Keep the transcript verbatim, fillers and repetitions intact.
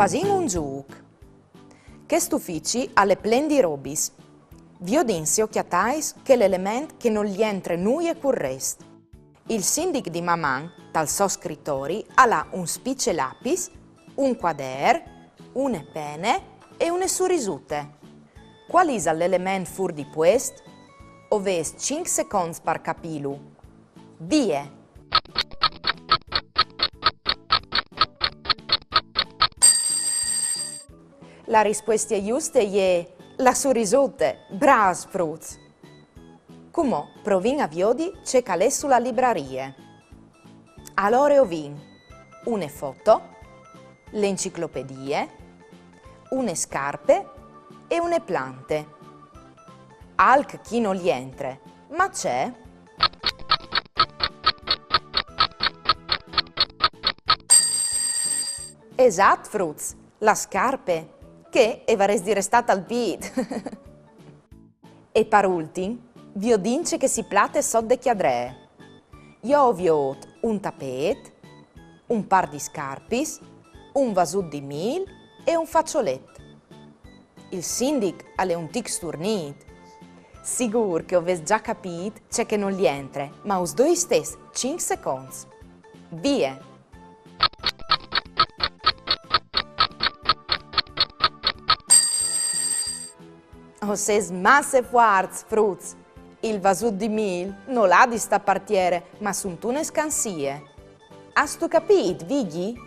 Fasìn un zûc. Chest ufici al è plen di robis. Viodìn se o cjatais chel element che nol jentre nuie cul rest. Il sindic di Maman, tal so scritori, al à un spice lapis, un cuader, une pene e une surisute. Cuâl isal l'element fûr di puest? O vês cinc seconts par capîlu. Vie! La rispueste juste e je la surisute. Brâfs fruts! Cumò provìn a viodi ce che al è su la librarie. Alore o vin une foto, la enciclopedie, une scarpe e une plante. Alc chi nol jentre, ma ce? Esat, fruts, la scarpe, che e varès di restâ tal pît. E par ultin, viodìn ce che si plate sot de cjadree. Jo o viôt un tapêt, un pâr di scarpis, un vasut di mîl e un façolet. Il sindic al è un tic sturnît. Sigûr che o vês za capît ce che nol jentre, ma us doi istès cinc seconts. Vie! O sês masse fuarts, fruts! Il vasut di mîl nol à di stâ par tiere, ma suntune scansie. Âstu capît, Vigji?